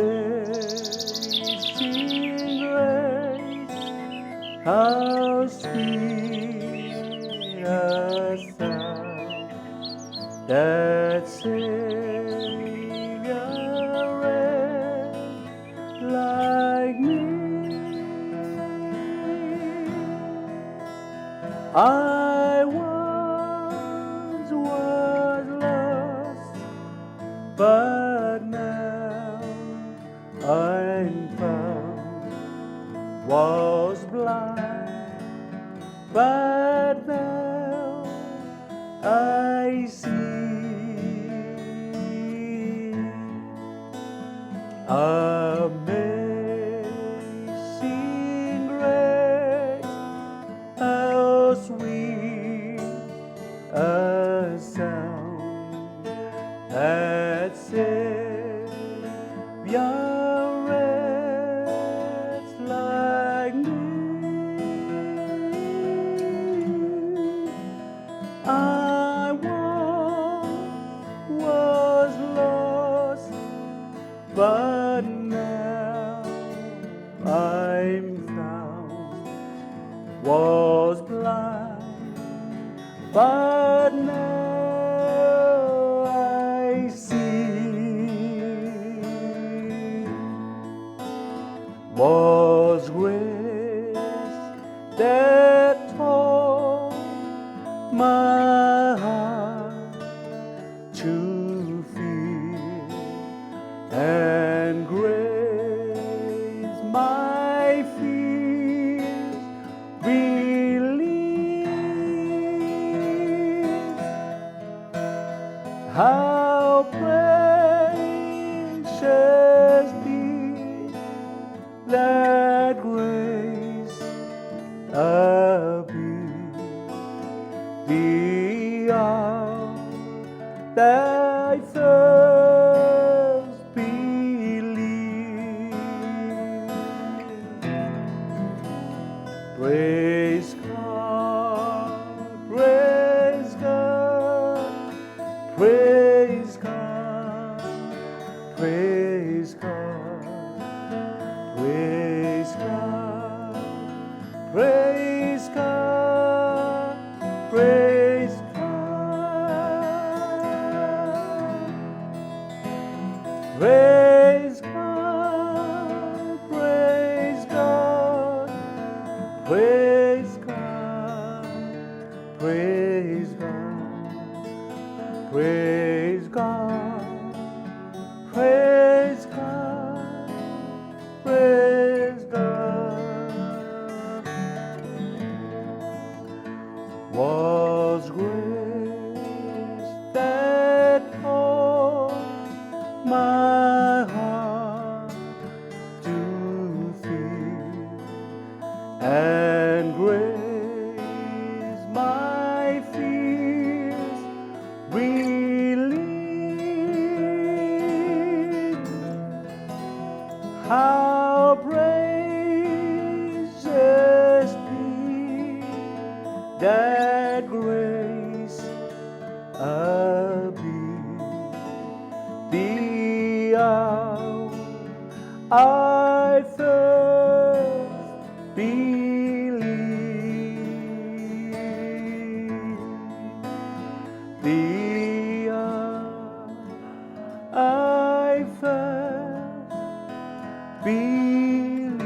Amazing grace, how sweet a sound that saved a wretch like me. I once was lost, but now I'm found. Was blind, but now I see. Amazing grace, how sweet a sound that saved a wretch like me. I once was lost, but now I'm found. Was blind, but now I see. Was grace that taught my heart to fear and grace my fears relieved. How precious did that grace appear, the hour that I first believed. Praise God, praise God, praise God, praise God, praise God, praise God, praise God. Praise God, praise God, praise God, praise God, praise God, praise God, praise God. Was grace that taught my heart to fear and grace my fears relieved. How precious did that grace appear, the hour I first believed. The hour I first believed.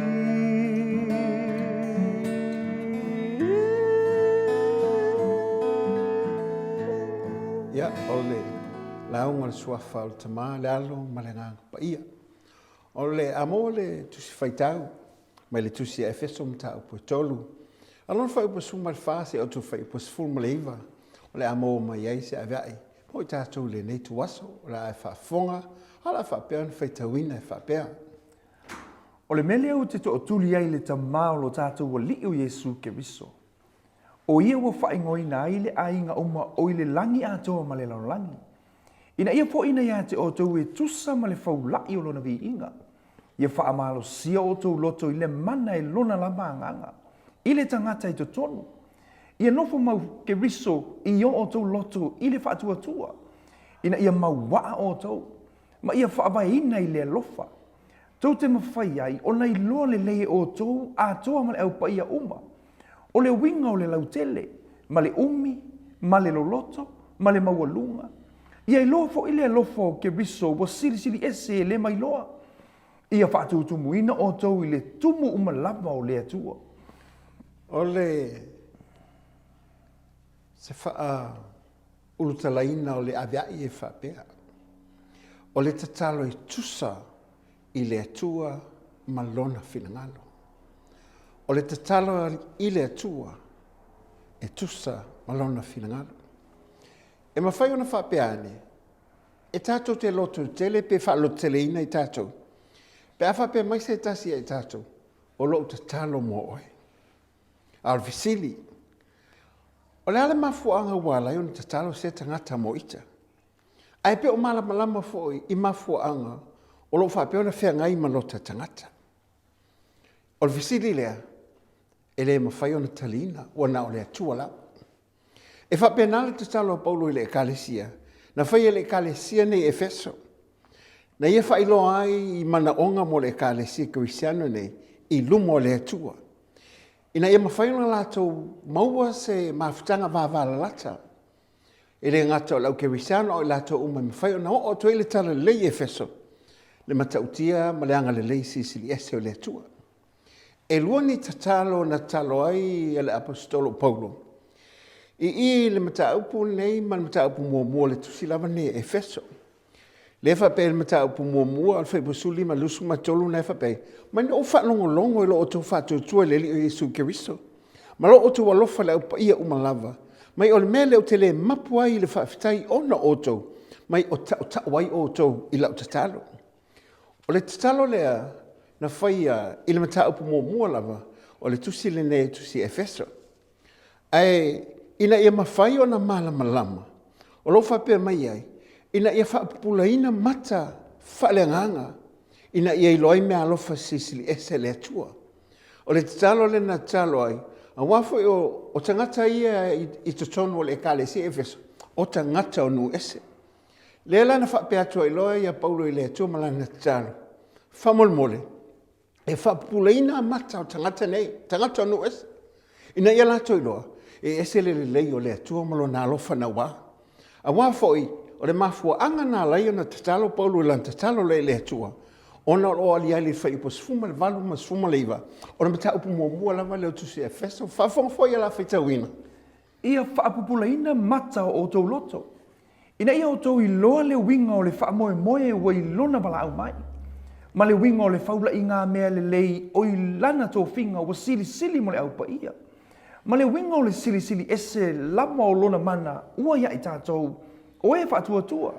Ia, o le lauga o le Suafa o le Tama, le Alo ma le Agaga Paia. O le a maua le Tusi Faitau mai le Tusi a Efeso mataupu e tolu. A lona fuaiupu e 14 seia atu i le fuaiupu e 19, o le a maua mai ai se avea'i mo i tatou i lenei ituaso, o le a e faafofoga, a o le a faapea ona faitauina e faapea. O le mea lea ou te tootuli ai i le Tama o lo tatou Alii o Iesu Keriso. O ia ua faaigoaina ai le aiga uma o i le lagi atoa ma le lalolagi, ina ia foʻina iā te outou e tusa ma le faulaʻi o lona viiga, ia faamalosia outou loto i le mana e lona lava agaga, i le tagata i totonu, ia nofo mau Keriso i o outou loto i le faatuatua. ina ia mauaa outou, ma ia faavaeina i le alofa, tou te mafai ai ona iloa lelei e outou atoa ma le Au Paia uma, o le uiga o le lautele, ma le umi, ma le loloto, ma le maualuga. Ia iloa foi le alofa o Keriso ua silisili ese e le mailoa, ia faatutumuina outou i le tumu uma lava o le Atua. O le se faaulutalaina o le avea'i e faapea, o le tatalo e tusa i le Atua ma Lona finagalo. O le tatalo i le Atua e tusa ma Lona finagalo. E mafai ona faapea ane, e tatou te lototele pe faalototeleina i tatou, pe a faapea mai se tasi ia i tatou, o lou tatalo mo oe. A o le fesili, o le a le mafuaaga ua ala ai ona tatalo se tagata mo ita? Ae pe o malamalama foi i mafuaaga o lo o faapea ona feagai ma lota tagata. O le fesili lea, e le mafai ona taliina, ua na o le Atua lava. E faapena le tatalo a Paulo i le Ekalesia, na faia e le Ekalesia nei i Efeso, na ia faailoa ai i manaoga mo le Ekalesia Kerisiano nei i luma o le Atua, ina ia mafai ona latou maua se mafutaga vavalalata, e le gata o le au Kerisiano a o i latou uma e mafai ona oo atu ai le talalelei i Efeso, le matautia ma le agalelei silisili ese o le Atua. E lua ni tatalo na tatalo ai le Aposetolo o Paulo i i le mataupu lenei ma le mataupu muamua o le tusi lava lenei a Efeso. Lea e faapea i le mataupu muamua o le Fuaiupu 15 i le 23 na e faapea ai, Mai na ou faalogologo i lo outou faatuatua i le Alii o Iesu Keriso, ma lo outou alofa i le au paia uma lava, mai o le mea lea ou te le mapu ai i le faafetai ona o outou, mai o tautau ai outou i lau tatalo. O le tatalo lea na faia i le mataupu muamua lava o le tusi lenei, tusi Efeso. Ae ina ia mafai ona malamalama, o lo o faapea mai ai, ina ia faapupulaina mata faaleagaga, ina ia iloa ai meaalofa silisili ese a le Atua. O le tatalo lea na tatalo ai, aua foi o tagata ia i totonu o le Ekalesia i Efeso, o tagata o nuu ese. Lea la na faapea atu ai loa ia Paulo i le Atua ma lana tatalo, faamolemole, e faapupulaina mata o tagata nei, tagata o nuu ese, ina ia latou iloa, e ese le lelei o le Atua ma lona alofa naua. Aua foi, o le mafuaaga na ala ai ona tatalo Paulo i lana tatalo lea i le Atua, ona o lo o aliali i le Fuaiupu 18 ma le 19, o le mataupu muamua lava lea o Tusi Efeso, faafofoga foi ia la faitauina. Ia faapupulaina mata o outou loto, ina ia outou iloa le uiga o le faamoemoe ua i lona valaau mai, ma le uiga o le faulaʻiga mea lelei o i lana tofiga ua silisili mo le Au Paia, ma le uiga o le silisili ese lava o lona mana ua iā i tatou o e faatuatua,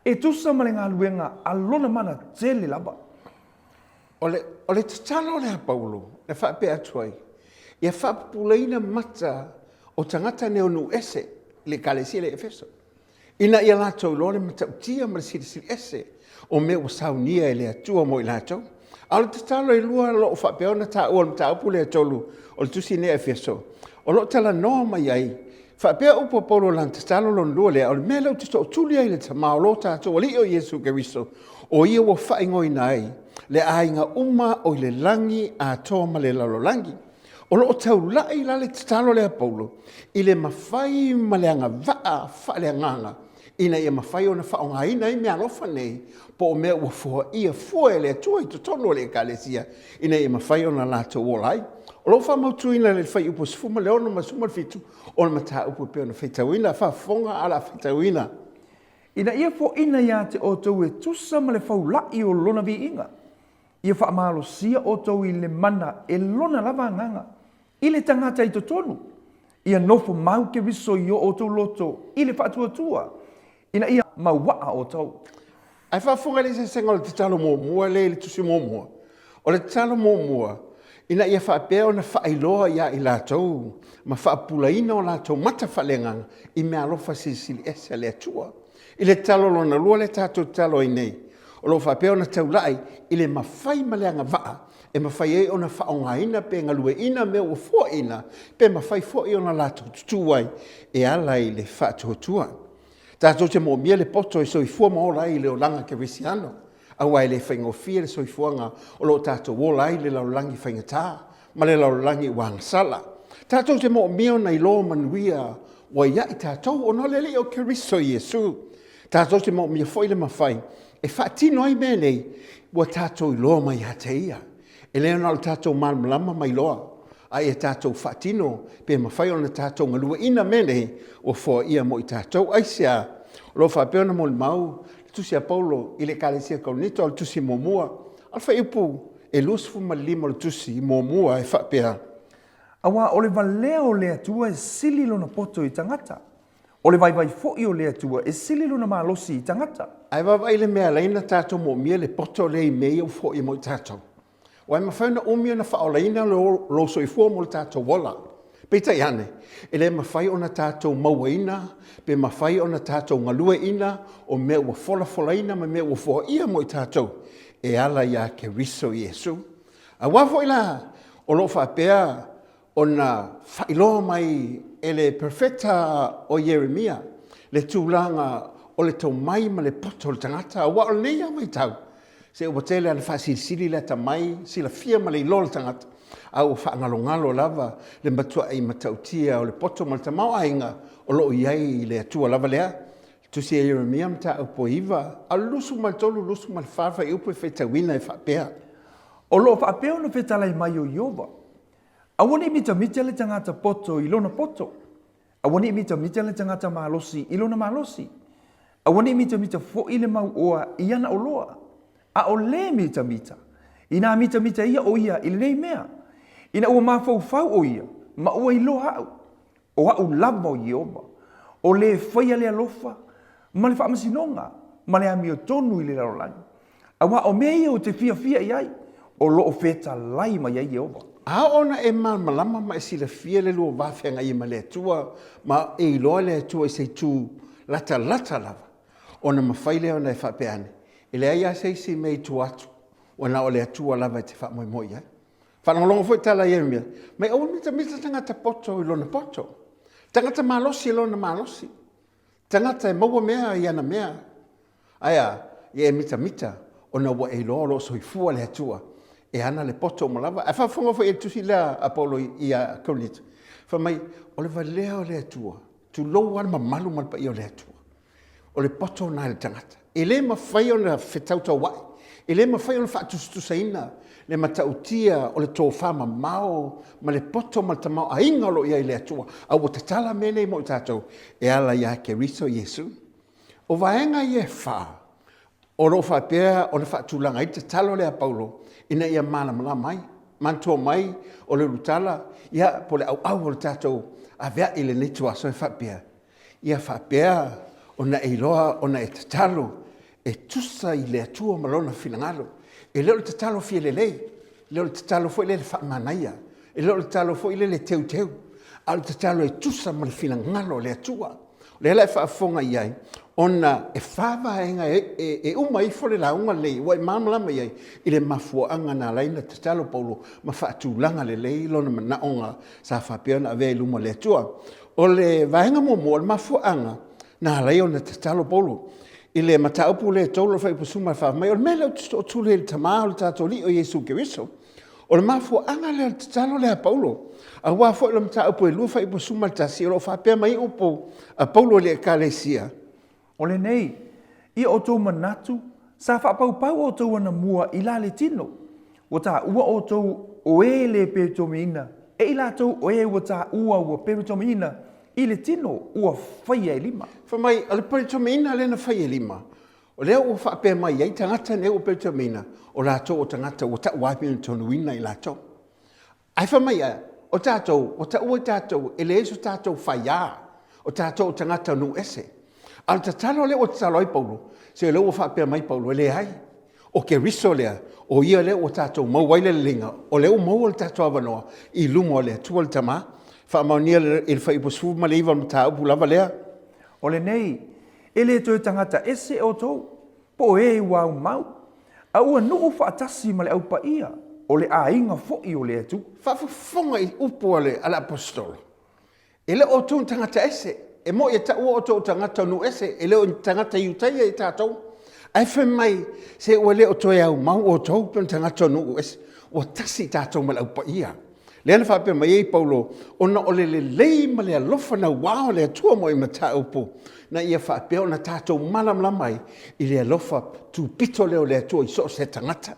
e tusa ma le galuega a lona mana tele lava. O le, o le tatalo lea a Paulo e faapea atu ai, ia faapupulaina mata o tagata nei o nuu ese i le Ekalesia lea i Efeso, ina ia latou iloa le matautia ma le silisili ese o mea ua saunia e le Atua mo i latou. A o le tatalo e lua o lo o faapea ona taua i le mataupu lea e tolu o le tusi lenei a Efeso, o lo o talanoa mai ai, faapea upu a Paulo i lana tatalo lona lua lea, o le mea lea ou te tootuli ai i le Tama o lo tatou Alii o Iesu Keriso, o ia ua faaigoaina ai le aiga uma o i le lagi atoa ma le lalolagi. O lo o taulai la le tatalo lea a Paulo i le mafai ma le agavaa faaleagaga ina ia mafai ona faaaogaina ai meaalofa nei po o mea ua foaia fua e le Atua i totonu o le Ekalesia ina ia mafai ona latou ola ai. O lo o faamautuina i le Fuaiupu 16 ma le 17 o le mataupu e pei ona faitauina, faafofoga a o le a faitauina. Ina ia foaina ia te outou e tusa ma le faulaʻi o lona viiga, ia faamalosia outou i le mana e lona lava agaga i le tagata i totonu, ia nofo mau Keriso i o outou loto i le faatuatua, ina ia mauaa outou. Ae faafofoga i le eseesega o le tatalo muamua lea i le tusi muamua. O le tatalo muamua, ina ia faapea ona faailoa ia i latou ma faapupulaina o latou mata faaleagaga i meaalofa silisili ese a le Atua. I le tatalo lona lua lea tatou tatalo ai nei, o lo o faapea ona taulai i le mafai ma le agavaa e mafai ai ona faaaogaina pe galueaiina mea ua fuaina, pe mafai foi ona latou tutū ai e ala i le faatuatua. Tatou te moomia le poto e soifua ma ola ai i le olaga kerisiano, aua e le faigofie le soifuaga o lo o tatou ola ai i le lalolagi faigata ma le lalolagi ua agasala. Tatou te moomia ona iloa manuia ua ia i tatou ona o le Alii o Keriso Iesu. Tatou te moomia foi le mafai e faatino ai mea nei ua tatou iloa mai ia te Ia. E le na o le tatou malamalama ma iloa, a ia tatou faatino pe mafai ona tatou galueaiina mea nei ua foaia mo i tatou. Aisea? O lo o faapea ona molimau le tusi a Paulo i le Ekalesia Korinito, o le tusi muamua, a o le fuaiupu e 25 o le tusi muamua e faapea. Aua o le valea o le Atua e sili lona poto i tagata, O le vaivai foi o le Atua e sili lona malosi i tagata. Ae vaavaai i le mea e ala ai ona tatou moomia le poto lea i mea ia ua foia mo i tatou. Aua e mafai ona umi ona faaolaina lou soifua mo le tatou ola. Peitai ane, e le mafai ona tatou mauaina pe mafai ona tatou galueaiina o mea ua folafolaina ma mea ua foaia mo i tatou e ala ia Keriso Iesu. Aua foi la o lo o faapea ona faailoa mai e le perofeta o Ieremia le tulaga o le tomai ma le poto o le tagata, aua o lenei lava vaitau, se ua tele lava ina faasilisili le atamai, silafia ma le iloa o le tagata, a ua faagalogalo lava le matuai matautia o le poto ma le tamaoaiga o lo o i ai i le Atua lava lea. Tusi a Ieremia mataupu e 9, a o le 23, 24 fuaiupu e faitauina e faapea. O lo o faapea ona fetalai mai o Ieova, Aua ne i mitamita le tagata poto i lona poto, aua ne i mitamita le tagata malosi i lona malosi, aua ne i mitamita foi le mauoa i ana oloa, a o lē mitamita, inā mitamita ia ʻo ia i lenei mea, ina ua mafaufau ʻo ia, ma ua iloa aʻu, ʻO aʻu lava o Ieova, o lē faia le alofa ma le faamasinoga ma le amiotonu i le lalolagi, Auā o mea ia ou te fiafia i ai, o lo o fetalai mai ai Ieova. A oo ona e malamalama ma e silafia le lua va feagai ma le Atua, ma e iloa le Atua i se itu latalata lava, ona mafai lea ona e faapea ane, E leai lava se isi mea i tua atu, ua na o le Atua lava e te faamoemoe i ai. Faalogologo foi tala ia mea, mai aua mitamita tagata poto i lona poto, tagata malosi i lona malosi, tagata e maua mea i ana mea. Ae a, ia e mitamita ona ua e iloa o lo o soifua le Atua e ana le poto uma lava. Ae faafofoga foi i le tusi lea a Paulo ia Korinito, fai mai, o le valea o le Atua, tulou lava le mamalu ma le paia o le Atua. O le poto lena i le tagata. E le mafai ona fetautauai, e le mafai ona faatusatusaina le matautia o le tofa mamao ma le poto ma le tamaoaiga o lo o i ai le Atua, a ua tatala mea nei mo i tatou e ala ia Keriso Iesu. O vaega ia e fā, o lo o faapea ona faatulaga ai le tatalo lea a Paulo ina ia malamalama ai, manatua mai o le ulutala, ia, po o le auau o le tatou avea'i i lenei ituaso e faapea, ia faapea ona e iloa ona e tatalo e tusa i le Atua ma Lona finagalo. E le o le tatalo fia lelei, e le o le tatalo foi lele faamanaia, e le o le tatalo foi lele teuteu, a o le tatalo e tusa ma le finagalo o le Atua. O lea la e faafofoga i ai, ona e fa vaega e, e, e uma ifo le lauga lenei, ua e malamalama i ai i le mafuaaga na ala ai ona tatalo Paulo ma faatulaga lelei lona manaoga sa faapea ona avea i luma o le Atua. O le vaega muamua, o le mafuaaga na ala ai ona tatalo Paulo i le mataupu lea e tolu o le fuaiupu 14 mai, o le mea lea ou te tootuli ai i le Tama o le tatou Alii o Iesu Keriso. O le mafuaaga lea o le tatalo lea a Paulo, aua foi o le mataupu e 2 fuaiupu 11 o lo o faapea mai upu a Paulo i le Ekalesia. O lenei, ia outou manatu, sa faapaupau outou anamua i la le tino, ua taua outou o e le peritomiina e i latou o e ua taua ua peritomiina i le tino ua faia e lima. Fai mai, o le peritomiina lea na fai e lima, o lea ua faapea mai ai tagata nei ua peritomiina, o latou o tagata ua tauamiotonuina i latou. Ae fai mai ae, o tatou, ua taua i tatou, e leai so tatou faiā, o tatou o tagata nuu ese. A o le tatalo lea ua tatalo ai Paulo, se o lea ua faapea mai Paulo, e leai, o Keriso lea, o ia lea ua tatou maua ai le leleiga, o lea ua maua le tatou avanoa i luma o le Atua le Tama. Faamaonia i le Fuaiupu 19 o le mataupu lava lea. O lenei, e le toe tagata ese outou, po o e ua aumau, a ua nuu faatasi ma le Au Paia, o le aiga foi o le Atua. Faafofoga i upu a le Aposetolo, E le o outou ni tagata ese. E moʻi e taua outou o tagata o nuu ese, e le o ni tagata Iutaia i tatou. Ae fai mai, se ua le o toe aumau outou pe o ni tagata o nuu ese, ua tasi i tatou ma le Au Paia. Lea na faapea mai ai Paulo, ona o le lelei ma le alofa naua o le Atua mo i mataupu, na ia faapea ona tatou malamalama ai i le alofa tupito lea o le Atua i so o se tagata.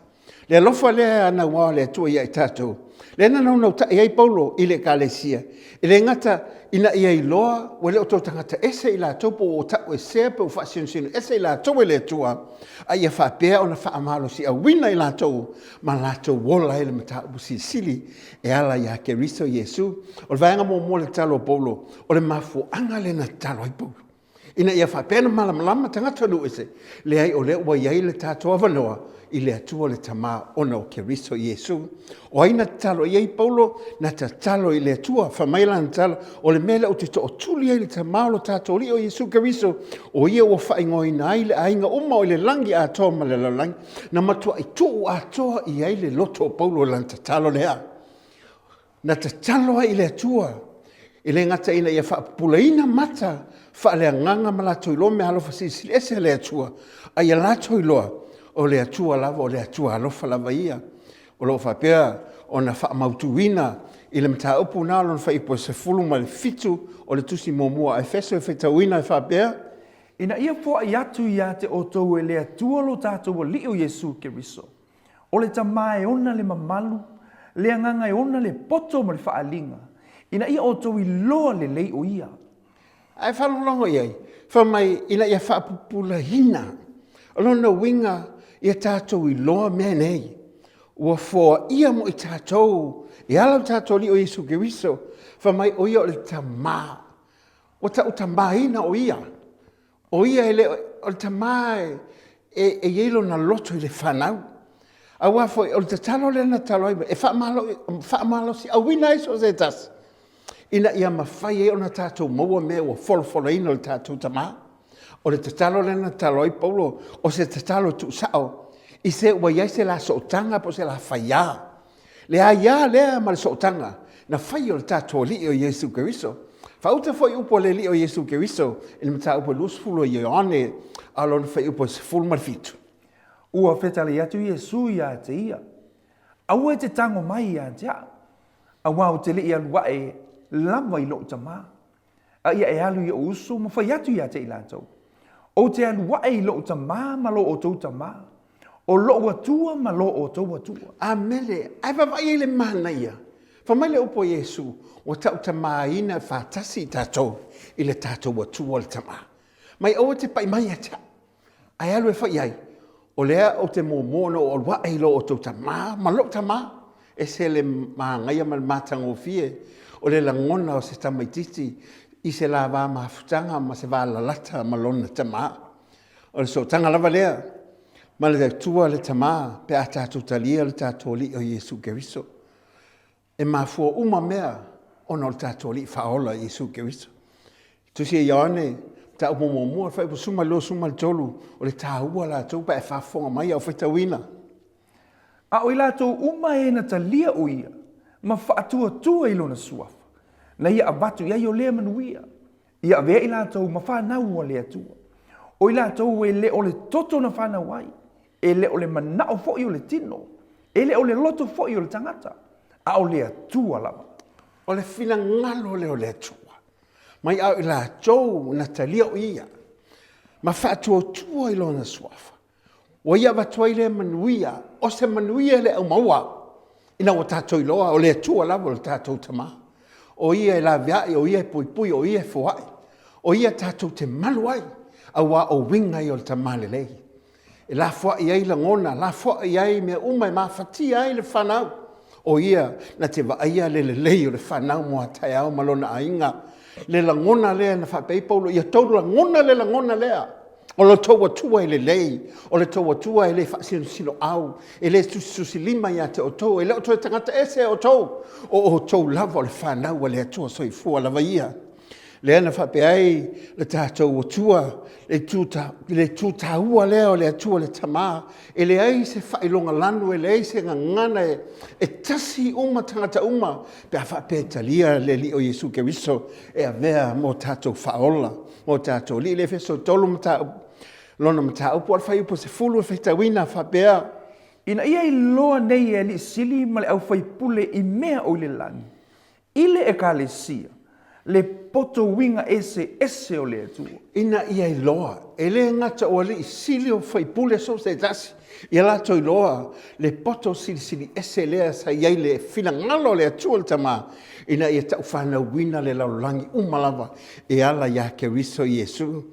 Le alofa lea naua o le Atua ia i tatou, lea na naunautai ai Paulo i le ekalesia, e le gata ina ia iloa ua le o toe tagata ese i latou po ua tauesea pe ua faasinosino ese i latou e le Atua, a ia faapea ona faamalosiauina i latou ma latou ola ai le mataupu silisili e ala ia Keriso Iesu. O le vaega muamua o le tatalo a Paulo, o le mafuaaga lea na tatalo ai Paulo, ina ia faapea ona malamalama tagata o nuu ese, leai o lea ua i ai le tatou avanoa i le Atua le Tama ona o Keriso Iesu. O ai na tatalo i ai Paulo? Na tatalo i le Atua. Fai mai lana tatalo, o le mea lea ou te tootuli ai le Tama o lo tatou Alii o Iesu Keriso, o ia ua faaigoaina ai le aiga uma o i le lagi atoa ma le lalolagi. Na matuai tuu atoa i ai le loto o Paulo i lana tatalo lea. Na tatalo ai i le Atua, e le gata ina ia faapupulaina mata faaleagaga ma latou iloa meaalofa silisili ese a le Atua, a ia latou iloa o le Atua lava o le Atua alofa lava ia. O lo o faapea ona faamautuina i le mataupu na o lona fuaiupu e 17 o le tusi muamua a Efeso e faitauina e faapea, Ina ia foai atu ia te outou e le Atua lo tatou Alii o Iesu Keriso, o le Tama e ona le mamalu, le Agaga e ona le poto ma le faaaliga, ina ia outou iloa lelei o Ia. Ae faalogologo i ai, fai mai, ina ia faapupulaina. O lona uiga, ia tatou iloa mea nei, ua foaia mo i tatou e ala i lo tatou Alii o Iesu Keriso, fai mai o ia o le Tama. Ua tautamaina o ia. O ia e le o le tama e, e i ai lona loto i le fanau. Aua foi o le tatalo lea na tatalo ai e faamalosiauina ai so o se tasi ina ia mafai ai ona tatou maua mea ua folafolaina o le tatou tama. O le tatalo lea na tatalo ai Paulo, o se tatalo tuusao i se ua i ai se la sootaga po o se la faiā. Le aia lea ma le sootaga na fai o le tatou Alii o Iesu Keriso. Faauta foi upu a le Alii o Iesu Keriso i le mataupu e 20 o Ioane a lona fuaiupu e 17. Ua fetalai atu Iesu ia te ia, Aua e te tago mai ia te au, auā ou te le i alu aʻe lava i loʻu Tamā. A ia e alu i oʻu uso ma fai atu ia te i latou, Ou te alu aʻe i loʻu Tamā ma lo outou Tamā, o loʻu Atua ma lo outou Atua. Amene. Ae vaavaai ai le manaia. Fai mai le upu a Iesu, ua tautamaina faatasi i tatou i le tatou Atua le Tama. Mai aua e te pai mai ia te au. Ae alu e fai ai, o lea ou te muamua ona ou alu ae i lo outou tama ma lou tama. Ese le magaia ma le matagofie o le lagona o se tamaititi i se la va mafutaga ma se va lalata ma lona tama. O le sootaga lava lea ma le Atua le Tama pe a tatou talia le tatou Alii o Iesu Keriso. E mafua uma mea ona o le tatou Alii Faaola Iesu Keriso. Tusi e Ioane, mataupu muamua, fuaiupu 12, 13, o le taua latou pe a e faafofoga mai a o faitauina. A o i latou uma e na talia o ia, ma faatuatua i lona suafa, na ia avatu i ai o lea manuia, ia avea i latou ma fanau a le Atua. O i latou e le o le toto na fanau ai, e le o le manao foi o le tino, e le o le loto foi o le tagata, a o le Atua lava. O le finagalo lea o le Atua, mai a o i latou na talia o ia, ma faatuatua i lona suafa, Ua ia avatu ai lea manuia, o se manuia le aumaua, ina ua tatou iloa o le Atua lava o le tatou Tama. O ia e laveai, o ia e puipui, o ia e foai, o ia tatou te malu ai, auā o uiga ia o le Tama lelei. E lafoai ai lagona, lafoai ai mea uma e mafatia ai le fanau. O ia na te vaaia le lelei o le fanau mo a taeao ma lona aiga. Le lagona lea na faapea ai Paulo, ia tou lagona le lagona lea. O lo outou Atua e lelei, o le tou Atua e le faasinosinoau, e le tusitusilima ia te outou, e le o toe tagata ese outou, o outou lava o le fanau a le Atua soifua lava ia. Lea na faapea ai le tatou Atua, le itu taua lea o le Atua le Tama, e leai se faailoga lanu, e leai se gagana e tasi uma tagata uma pe a faapea e talia le Alii o Iesu Keriso e avea mo tatou Faaola, mo tatou Alii. Le Efeso 3 mataupu, lona mataupu o le fuaiupu 10 e faitauina faapea. Ina ia iloa nei e Alii Sili ma le aufaipule i mea o i le lagi, i le Ekalesia, le poto uiga eseese o le Atua. Ina ia iloa, e le gata o alii sili o faipule so o se tasi, ia latou iloa le poto silisili ese lea sa i ai le finagalo o le Atua le Tama, ina ia taufanauina le lalolagi uma lava e ala ia Keriso Iesu.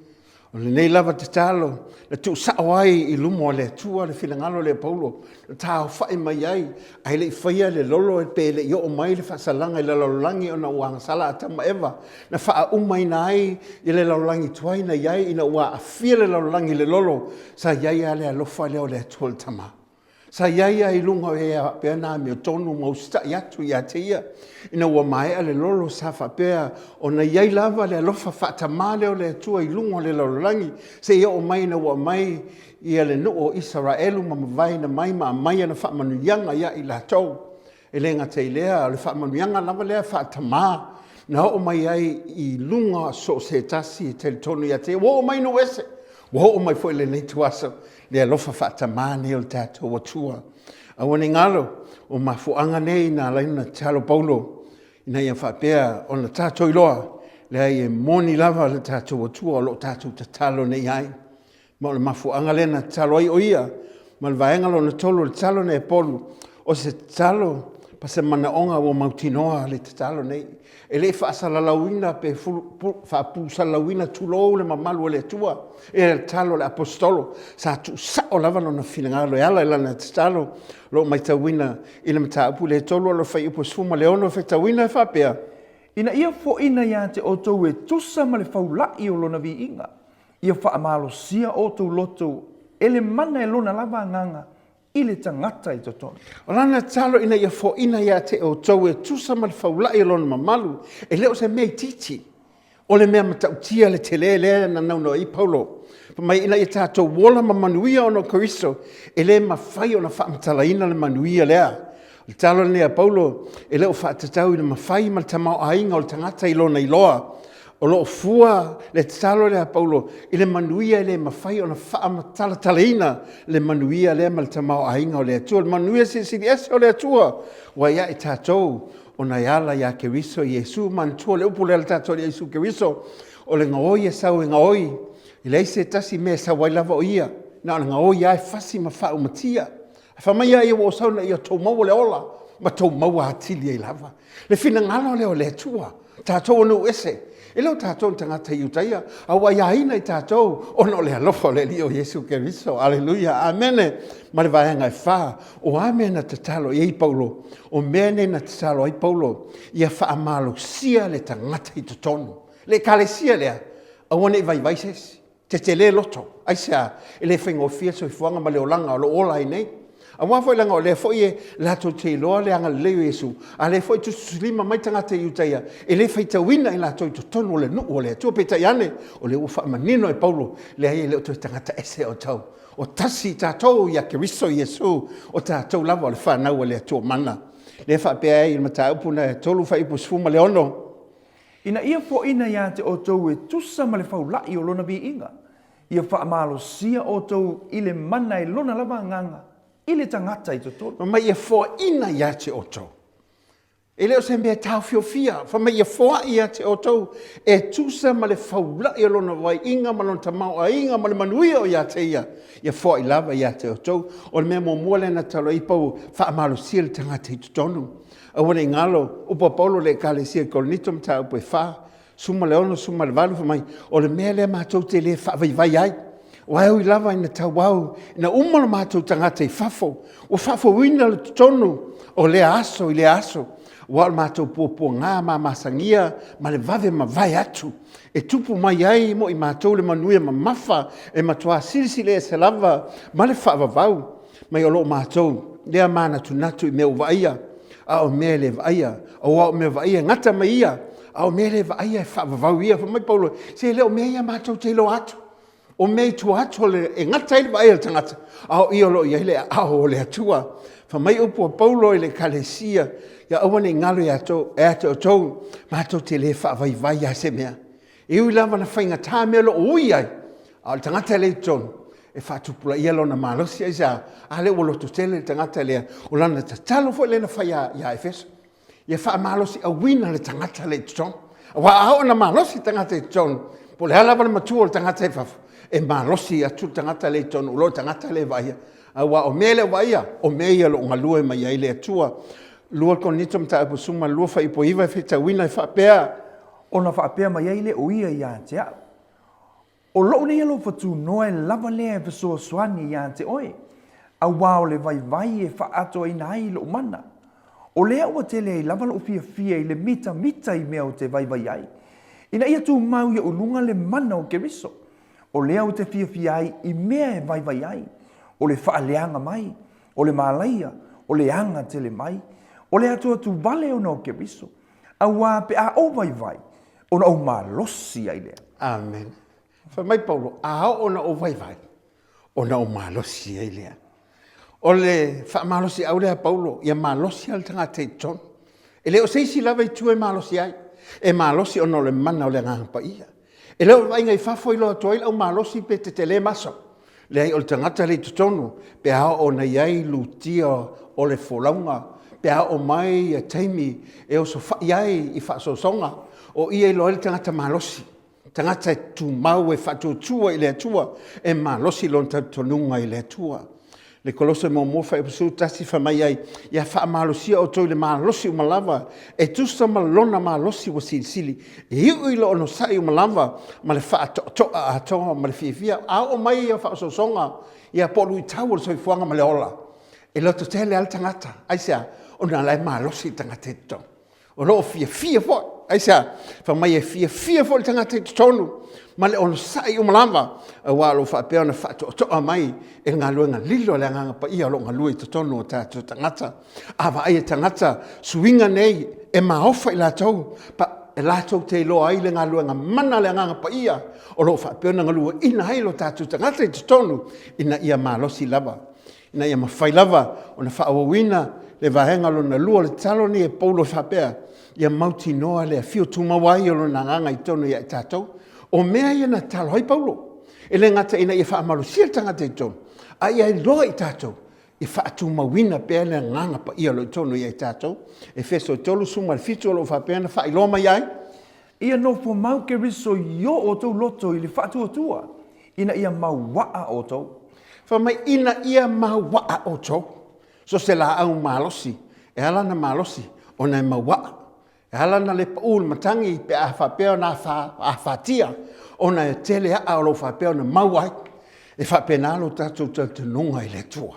O lenei lava tatalo na tuusao ai i luma o le Atua le finagalo lea o Paulo, na taaofai mai ai, ae le i faia le lolo pe le i oo mai le faasalaga i le lalolagi ona ua agasala Atama ma Eva, na faaaumaina ai i le lalolagi tuai na i ai ina ua aafia le lalolagi i le lolo, sa i ai lava le alofa lea o le Atua le Tama. Sa i ai lava i luga o ea faapea na amiotonu ma usitai atu ia te ia. Ina ua maea le lolo sa faapea ona i ai lava le alofa faatamā lea o le Atua i luga o le lalolagi seia oo mai ina ua aumai ia le nuu o Isaraelu ma mavaeina mai ma aumai ana faamanuiaga ia i latou. E le gata i lea, o le faamanuiaga lava lea faatamā na oo mai ai i luga o so o se tasi e talitonu ia te ia. Ua oo mai nuu ese, ua oo mai foi i lenei ituaso le alofa faatamā nei o le tatou Atua. Aua ne i galo, o mafuaaga nei na ala ai ona tatalo Paulo ina ia faapea ona tatou iloa, leai e moni lava le tatou Atua o lo o tatou tatalo nei i ai. Ma o le mafuaaga lea na tatalo ai o ia ma le vaega lona tolu o le tatalo nei a Polu, o se tatalo pa se manaoga ua mautinoa le tatalo nei. E le i faasalalauina pe faapusalalauina tulou le mamalu o le Atua e le tatalo a le Aposetolo. Sa tuusao lava lona finagalo e ala i lana tatalo o lo o matauina i le mataupu lea e 3 o le fuaiupu 16 e faitauina e faapea. Ina ia foaina ia te outou e tusa ma le faula'i o lona viiga, Ia faamalosia outou loto e le mana e lona lava agaga i le tagata i totonu. O lana tatalo ina ia foaina ia te outou e tusa ma le faula'i o lona mamalu, e le o se mea itiiti, o le mea matautia le tele lea na naunau ai Paulo, fai mai ina ia tatou ola ma manuia ona o Keriso, e le mafai ona faamatalaina le manuia lea. O le tatalo lenei a Paulo e le o faatatau i le mafai ma le tamaoaiga o le tagata i lona iloa. O lo o fua le tatalo lea a Paulo i le manuia e le mafai ona faamatalatalaina le manuia lea ma le tamaoaiga o le Atua, le manuia silisili ese o le Atua ua ia i tatou ona e ala ia Keriso Iesu. Manatua le upu lea a le tatou Alii Iesu Keriso, o le gaoi e sau e gaoi, e leai se tasi mea e sau ai lava o ia, na o le gaoi lava e fasi ma faaumatia. Ae fai mai a ia ua ou sau ina ia outou maua le ola ma outou maua atili ai lava. Le finagalo lea o le Atua, tatou o nuu ese, e le o tatou ni tagata Iutaia, a ua aiaina i tatou ona o le alofa o le Alii o Iesu Keriso. Aleluia, amene. Ma le vaega e fa, o a mea na tatalo i ai Paulo? O mea nei na tatalo ai Paulo, ia faamalosia le tagata i totonu. Le Ekalesia lea, aua ne i vaivai se isi. Tetele loto. Aisea? E le faigofie le soifuaga ma le olaga o lo o ola ai nei. Aua foi leaga o lea foi e latou te iloa le agalelei o Iesu, a lea foi e tusitusilima mai tagata Iutaia, e le faitauina i latou i totonu o le nuu o le Atua. Peitai ane, o lea ua faamanino e Paulo, leai e le o toe tagata ese outou. O tasi tatou ia Keriso Iesu, o tatou lava o le fanau a le Atua mana. Lea e faapea ai i le mataupu na e 3 fuaiupu 16. Ina ia foaina ia te outou e tusa ma le faula'i o lona viiga, ia faamalosia outou i le mana e lona lava agaga i le tagata i totonu. Fai mai ia foaina ia te outou. E le o se mea taofiofia. Fai mai ia foai ia te outou e tusa ma le faula'i o lona vaiiga ma lona tamaoaiga ma le manuia o ia te ia. Ia foai lava ia te outou. O le mea muamua lea na tatalo ai Paulo, faamalosia le tagata i totonu. Aua ne i galo, upu a Paulo i le Ekalesia i Korinito, mataupu e 4, 16, 18, fai mai, o le mea lea matou te le faavaivai ai, aua e ui lava ina tauau, ina uma lo matou tagata i fafo, ua faafouina le totonu o lea aso i lea aso, aua o le matou puapuaga mamasagia ma le vave mavae atu, e tupu mai ai mo i matou le manuia mamafa e matua silisili ese lava ma le faavavau. Mai o lo o matou lea manatunatu i mea ua vaaia, a o mea e le vaaia, aua o mea vaaia e gata mai ia, A o mea le vaaia e faavavau ia. Fai mai Paulo, se e le o mea ia matou te iloa atu. O mea i tua atu o le, e gata ai le vaai a le tagata, a o ia o lo o i ai le aao o le Atua. Fai mai upu a Paulo i le Ekalesia, ia aua ne i galo ia te outou, matou te le faavaivai lava i se mea. E ui lava ina faigata mea o lo o ui ai, a o le tagata lea i totonu, e faatupulaia lona malosi. Aisea? A lea ua lototele le tagata lea, o lana tatalo foi lea na fai ia Efeso, ia faamalosiauina le tagata lea i totonu. Aua a oo ina malosi le tagata i totonu, po o le a lava le matua o le tagata i fafo, e malosi atu le tagata lea i totonu i lo le tagata lea e vaaia. Aua o mea e le o vaaia, o mea ia o lo o galue mai ai le Atua. 2 Korinito mataupu 12 fuaiupu 9 e faitauina e faapea. Ona faapea mai ai lea o ia ia te au, O lou nei alofa tunoa e lava lea e fesoasoani ia te oe, auā o le vaivai e faaatoaina ai lou mana. O lea ua tele ai lava lou fiafia i le mitamita i mea ou te vaivai ai, ina ia tumau iaʻu luga le mana o Keriso. O lea ou te fiafia ai i mea e vaivai ai, o le faaleaga mai, o le malaia, o le aga tele mai, o le atuatu vale ona o Keriso, auā pe a ou vaivai, ona ou malosi ai lea. Amen. Fai mai Paulo, a oo ona ou vaivai, ona ou malosi ai lea. O le faamalosiau lea a Paulo, ia malosi lava le tagata i totonu. E le o se isi lava itu e malosi ai. E malosi ona o le mana o le Agaga Paia. E le o le vaaiga i fafo e iloa atu ai le aumalosi pe tetele maso. Leai, o le tagata lea i totonu, pe a oo ona i ai lutia o le folauga, pe a oo mai ia taimi e osofai ai i faasoasoga, o i e iloa ai le tagata malosi, tagata e tumau e faatuatua i le Atua, e malosi lona talitonuga i le Atua. Le Kolose muamua fuaiupu 11 fai mai ai, Ia faamalosia outou i le malosi uma lava, e tusa ma lona malosi ua silisili, e iu i le onosai uma lava ma le faatoatoa atoa ma le fiafia. A oo mai ia faaosoosoga, ia po o luitau o le soifuaga ma le ola, e lototele lava le tagata. Aisea? Ona o la e malosi le tagata i totonu. O lo o fiafia foi. Aisea? Fai mai e fiafia foi le tagata i totonu ma le onosai uma lava, aua o lo o faapea ona faatoatoa mai e le galuega lilo a le Agaga Paia o lo o galue i totonu o tatou tagata. A vaai e tagata suiga nei e maofa i latou, pa, e latou te iloa ai le galuega mana a le Agaga Paia o lo o faapea ona galueaiina ai lo tatou tagata i totonu ina ia malosi lava, ina ia mafai lava ona faaauauina le vaega lona lua o le tatalo lenei e Paulo e faapea, ia mautinoa le afio tumau ai o lona Agaga i totonu ia i tatou. O mea ia na tatalo ai Paulo, e le gata ina ia faamalosia le tagata i totonu, a ia iloa i tatou e faatumauina pea le Agaga Paia o lo o i totonu ia i tatou. Efeso 3, 17 o lo o faapea ona faailoa mai ai. Ia nofo mau Keriso i o outou loto i le faatuatua, ina ia mauaa outou. Fai mai, ina ia mauaa outou. So se laau malosi, e ala ona malosi, ona e mauaa. E ala ona le pau le matagi pe a faapea ona afatia, ona e tele aa o lo o faapea ona mau ai. E faapena lo tatou talitonuga i le Atua.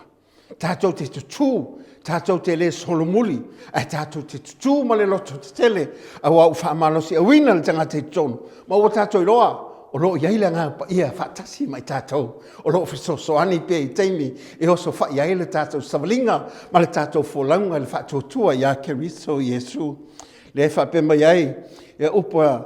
Tatou te tutū, tatou te le solomuli, ae tatou te tutū ma le loto tetele, aua ua faamalosiauina le tagata i totonu, ma ua tatou iloa, o lo o i ai le Agaga Paia faatasi ma i tatou, o lo o fesoasoani pea i taimi e osofai ai le tatou savaliga ma le tatou folauga i le faatuatua ia Keriso Iesu. Lea e faapea mai ai ia upu a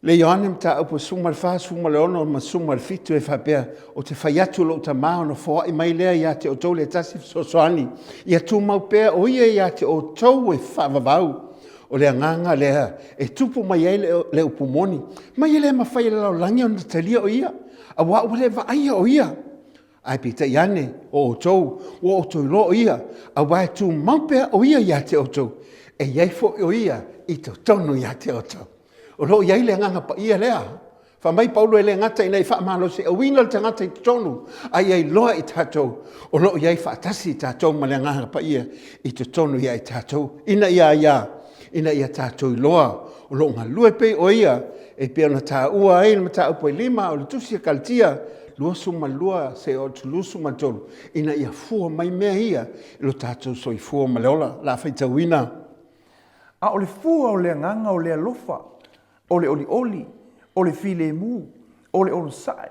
le Ioane mataupu 14, 16 ma 17 e faapea, Ou te fai atu i lou Tama ona foai mai lea ia te outou le tasi fesoasoani, ia tumau pea o ia ia te outou e faavavau. O le agaga lea e tupu mai ai le upu moni, mai e le mafai e le lalolagi ona talia o ia, aua ua le vaaia o ia. Ae peitai ane, o outou, ua outou iloa o ia, aua e tumau pea o ia ia te outou, e i ai foi o ia i totonu ia te outou. O lo o i ai le Agaga Paia lea. Fai mai Paulo e le gata ina ia faamalosiauina le tagata i totonu, a ia iloa i tatou o lo o i ai faatasi i tatou ma le Agaga Paia i totonu ia i tatou, ina ia aia, ina ia tatou iloa o lo o galue pei o ia e pei ona taua ai le mataupu e lima o le Tusi a Kalatia 22 seia oo atu 23, ina ia fua mai mea ia i lo tatou soifua ma le ola. O le a faitauina. A o le fua o le agaga o le alofa, o le olioli, o le filemu, o le onosai,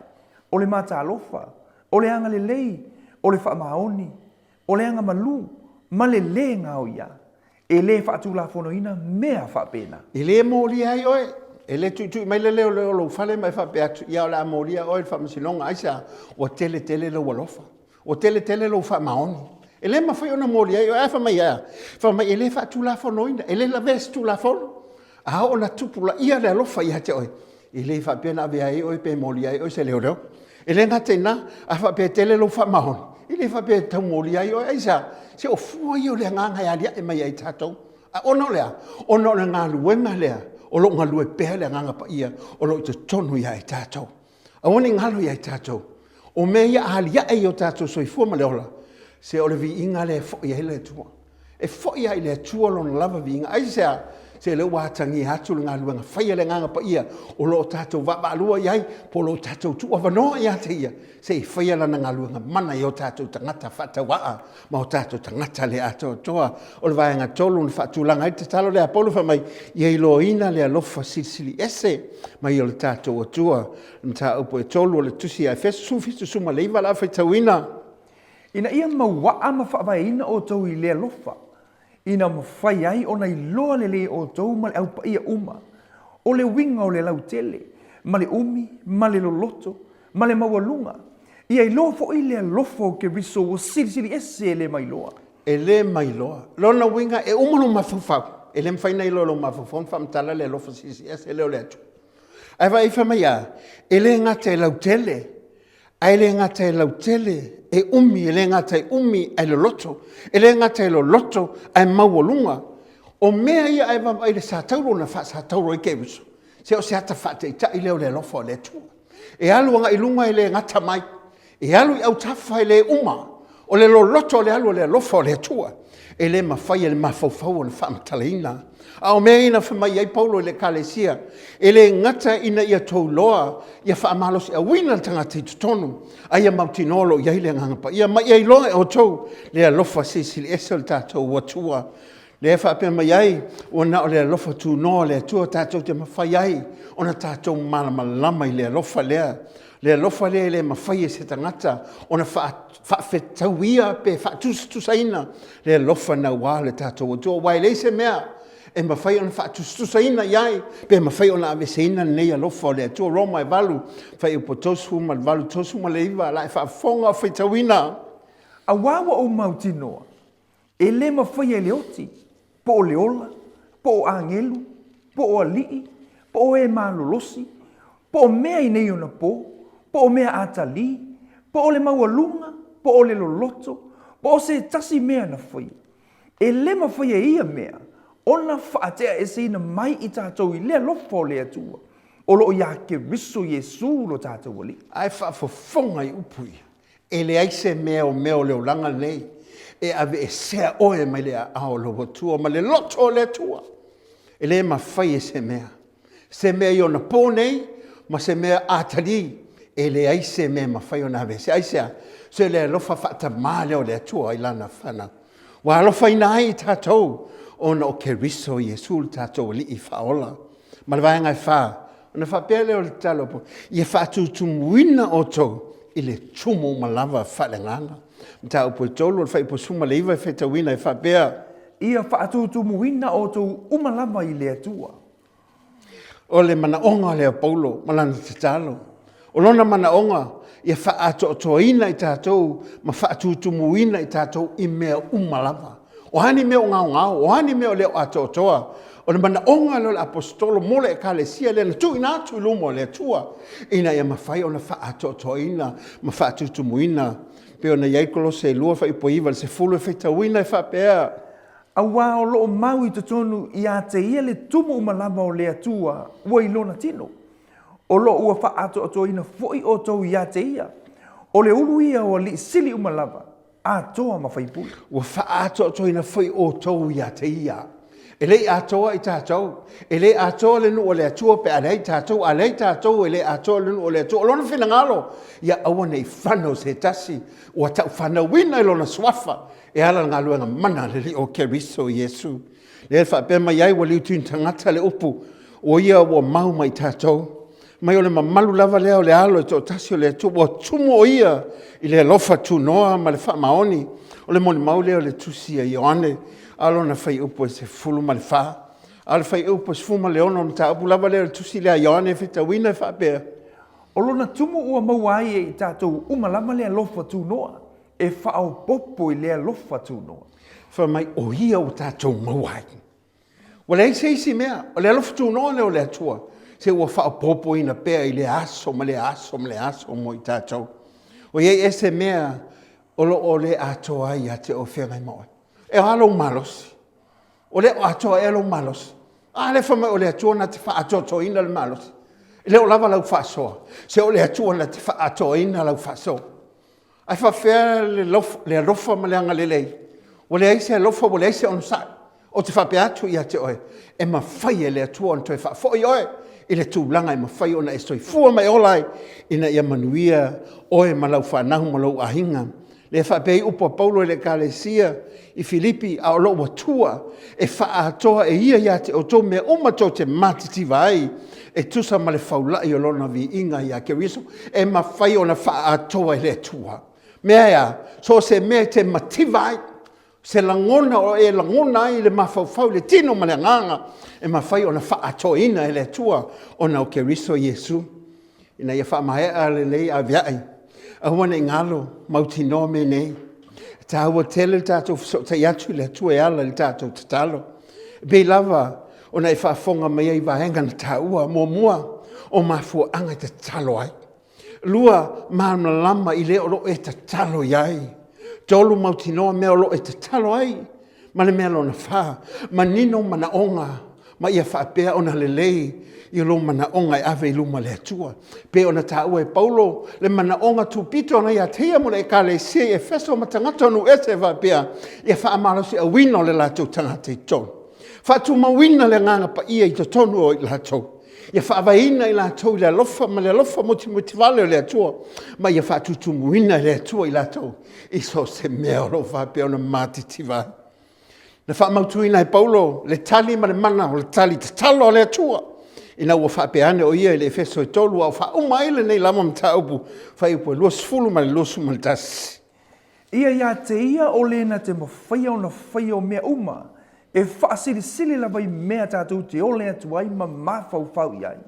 o le matalofa, o le agalelei, o le faamaoni, o le agamalu, ma le lē gaoiā. E lē faatulafonoina mea faapena. E lē molia ai oe. E lē tuitui mai le leoleo o lou fale ma e faapea atu, ia o le a molia oe i le faamasinoga. Aisea? Ua tele tele lou alofa. Ua tele tele lou faamaoni. E lē mafai ona molia ai oe. Ae fai mai e a? Fai mai e lē faatulafonoina, e lē lavea i se Tulafono. A oo ina tupulaia le alofa ia te oe, e le faapea na avea ai oe pe molia ai oe se leoleo. E le gata i lena, a faapea e tele lou faamaoni, e le faapea e tau molia ai oe. Aisea? Se o fua ia o le agaga e aliae mai ai tatou. A ona o le a? Ona o le galuega lea o lo o galue pea le Agaga Paia o lo o i totonu ia i tatou. Aua ne i galo ia i tatou, o mea ia aliae i o tatou soifua ma le ola, se o le viiga lea e foi ai le Atua. E foi lava i le Atua lona lava viiga. Aisea? Se lea ua atagia atu le galuega fai a le Agaga Paia o lo o tatou vaavaalua i ai, po o lo o tatou tuuavanoa ia te Ia, se i faia lana galuega mana i o tatou tagata faatauaa ma o tatou tagata le atoatoa. O le vaega 3 na faatulaga ai le tatalo lea a Paulo fai mai, ia iloaina le alofa silisili ese mai o le tatou Atua. Le mataupu e 3 o le tusi a Efeso 17-19 o le a faitauina. Ina ia mauaa ma faavaeina outou i le alofa, ina mafai ai ona iloa lelei e outou ma le au paia uma, o le uiga o le lautele, ma le umi, ma le loloto, ma le maualuga, ia iloa foi le alofa o Keriso ua silisili ese e le mailoa. E le mailoa. Lona uiga, e uma lou mafaufau, e le mafai ona iloa e lou mafaufau ona faamatala le alofa silisili ese lea o le Atua. Ae vaai fai mai a, e le gata e lautele, Ae le gata e lautele, e umi, e le gata e umi ae loloto, e le gata e loloto ae maualuga. O mea ia a e vaavaai i le satauro na faasatauro ai Keriso, se o se ata faataitai lea o le alofa o le Atua. E alu agai i luga e le gata mai, e alu i autafa e le uma. O le loloto o le alu o le alofa o le Atua, e le mafai e le mafaufau ona faamatalaina. A o mea ia na fai mai ai Paulo i le Ekalesia, e le gata ina ia touloa ia faamalosiauina le tagata i totonu, a ia mautinoa o lo o i ai le Agaga Paia, ma ia iloa e outou le alofa silisili ese o le tatou Atua. Lea e faapea mai ai, ua na o le alofa tunoa o le Atua tatou te mafai ai ona tatou malamalama i le alofa lea. Le alofa lea e le mafai e se tagata ona faafetauia pe faatusatusaina le alofa naua o le tatou Atua, aua e leai se mea e mafai ona faatusatusaina i ai pe mafai ona aveeseina lenei alofa o le Atua. Roma e 8, fuaiupu 38, 39, la e faafofoga o faitauina. Aua ua ou mautinoa, E le mafai e le oti, po o le ola, po o agelu, po o alii, po o e malolosi, po o mea i nei ona po, po o mea atalī, po o le maualuga, po o le loloto, po o se tasi mea na faia. E le mafai e ia mea ona faateaeseina mai i tatou i le alofa o le Atua, o lo o iā Keriso Iesū lo tatou Alii. Ae faafofoga i upu ia. E leai se mea o mea o le olaga lenei e aveesea oe mai le aao o lou Atua ma le loto o le Atua. E le mafai e se mea, se mea i ona po nei ma se mea atalii, e leai se mea e mafai ona aveesea. Aisea? Se le alofa faatamā lea o le Atua i lana fanau. Ua alofaina ai i tatou ona o Keriso Iesu le tatou Alii Faaola. Ma le vaega e fa, ona faapea lea o le tatalo, ia faatutumuina outou i le tumu uma lava faaleagaga. Mataupu e 3 o le fuaiupu 19 e faitauina e faapea. Ia faatutumuina outou uma lava i le Atua. O le manaoga lea o Paulo ma lana tatalo. O lona manaoga ia faaatoatoaina i tatou ma faatutumuina i tatou i mea uma lava. O a ni mea o gaogao, o a ni mea o le o atoatoa, o le manaoga lea o le Aposetolo mo le Ekalesia lea na tuuina atu i luma o le Atua, ina ia mafai ona faaatoatoaina ma faatutumuina. E pei ona i ai Kolose 2 fuaiupu 9 i le 10 e faitauina e faapea. Aua o lo o mau i totonu ia te ia le tumu uma lava o le Atua ua i lona tino, o lo o ua faaatoatoaina foi outou ia te ia, o le ulu ia o alii sili uma lava, atoa ma faipule. Ua faaatoatoaina foi outou ia te ia. E le i atoa i tatou. E le atoa le nuu o le Atua pe a leai tatou. A leai tatou, e le atoa le nuu o le Atua. O lona finagalo, ia aua ne i fanau se tasi ua taufanauina i lona suafa e ala i le galuega mana a le Alii o Keriso Iesu. Lea e faapea mai ai, ua liutiuni tagata le upu, o ia ua mau mai tatou. Mai o le mamalu lava lea o le Alo e toatasi o le Atua, ua tumu o ia i le alofa tunoa ma le faamaoni. O le molimau lea o le tusi a Ioane, a o lona fuaiupu e 14. A o le fuaiupu e 16 o le mataupu lava lea o le tusi lea a Ioane e faitauina e faapea, O lona tumu ua maua ai e i tatou uma lava le alofa tunoa, e faaopoopo i le alofa tunoa. Fai mai, o ia ua tatou maua ai. Ua leai se isi mea, o le alofa tunoa lea o le Atua, se ua faaopoopoina pea i lea aso ma lea aso ma lea aso mo i tatou. Ua i ai ea se mea o lo o le atoa ai ia te oe o feagai ma oe? E a lou malosi? O le o atoa ea lou malosi? A lea fai mai o le Atua na te faaatoatoaina le malosi. E le o lava lau faasoa, se o le Atua na te faaatoaina lau faasoa. Ae faapefea le alofa ma le agalelei? Ua leai se alofa ua leai se onosai. Ou te faapea atu ia te oe, e mafai e le Atua ona toe faafoi oe i le tulaga e mafai ona e soifua ma e ola ai, ina ia manuia oe ma lau fanau ma lou aiga. Lea e faapea ai upu a Paulo i le ekalesia i Filipi, a o lou Atua e faaatoa e ia ia te outou mea uma tou te matitiva ai, e tusa ma le faulai o lona viiga ia Keriso, e mafai ona faaatoa e le Atua. Mea e a? So o se mea e te mativa ai, se lagona o e lagona ai le mafaufau i le tino ma le agaga, e mafai ona faaatoaina e le Atua ona o Keriso Iesu. Ina ia faamaea lenei aveai, aua ne i galo mautinoa mea nei. E taua tele le tatou fesootai atu i le Atua e ala i le tatou tatalo. E pei lava ona e faafofoga mai ai i vaega na taua. Muamua, o mafuaaga e tatalo ai. Lua, malamalama i le o lo o e tatalo i ai. Tolu, mautinoa mea o lo o e tatalo ai. Ma le mea lona fa, manino manaoga ma ia faapea ona lelei i lou manaoga e ave i luma o le Atua. E pei ona taua e Paulo le manaoga tupito na ia te ia mo le ekalesia i Efeso ma tagata o nuu ese e faapea, ia faamalosiauina o le latou tagata i totonu. Faatumauina le agaga paia i totonu o i latou. Ia faavaeina i latou i le alofa ma le alofa motumotu vale o le Atua, ma ia faatutumuina e le Atua i latou i so o se mea o lo o faapea ona matitiva ai. Na faamautuina e Paulo le tali ma le mana o le tali tatalo a le Atua ina ua faapea ane o ia i le Efeso e 3 a o faauma ai lenei lava mataupu fuaiupu e 20 ma le 21. Ia ia te ia o le na te mafaia ona faia o mea uma, e faasilisili lava i mea tatou te ole atu ai ma mafaufau i ai.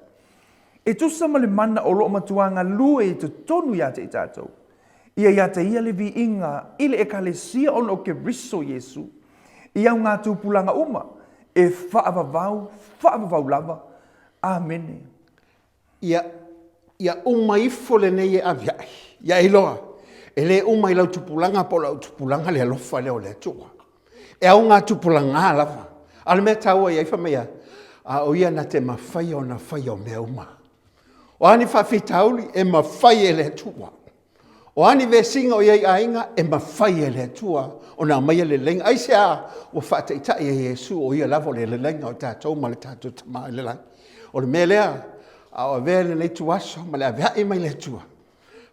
E tusa ma le mana o lo o matua galue i totonu ia te i tatou. Ia ia te ia le viiga i le Ekalesia ona o Keriso Iesu, i au ngā tupulaga uma, e faavavau, faavavau lava. Amene. Ia, ia uma ifo lenei e aviai, ia e iloa, e le uma i lau tupulaga po o lau tupulaga le alofa lea o le Atua. E ao ngā tupulaga lava. A o le mea taua i ai, fai mai a, a o ia na te mafai ona faia o mea uma. O a ni faafitauli, e mafai e le Atua. O a ni vesiga o i ai i aiga, e mafai e le Atua ona aumaia le leleiga. Aisea? Ua faataitai e Iesu o ia lava o le leleiga o tatou ma le tatou Tama i le lagi. O le mea lea, a o avea lenei ituaso ma le aveai mai le Atua,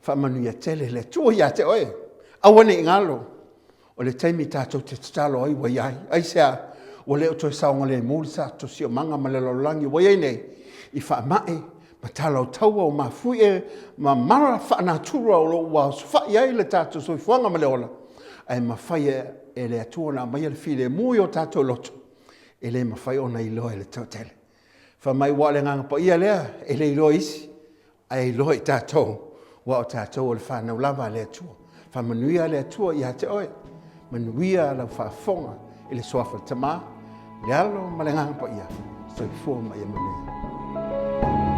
faamanuia tele le Atua ia te oe. Aua ne i galo, o le taimi tatou te tatalo ai ua i ai. Aisea? Ua le o toe saogalemu le siosiomaga ma le lalolagi ua i ai nei i faamai ma tala o taua o mafuie ma mala faanatura o lo o ua osofai ai le tatou soifuaga ma le ola, ae mafai e le Atua ona aumaia le filemu i o tatou loto e le mafai ona iloa e le toatele. Fai mai ua o le Agaga Paia lea e le iloa e isi, ae iloa i tatou, aua o tatou o le fanau lava a le Atua. Faamanuia le Atua ia te oe, manuia lau faafofoga i le suafa o le Tama, le Alo ma le Agaga Paia. Soifua ma ia manuia.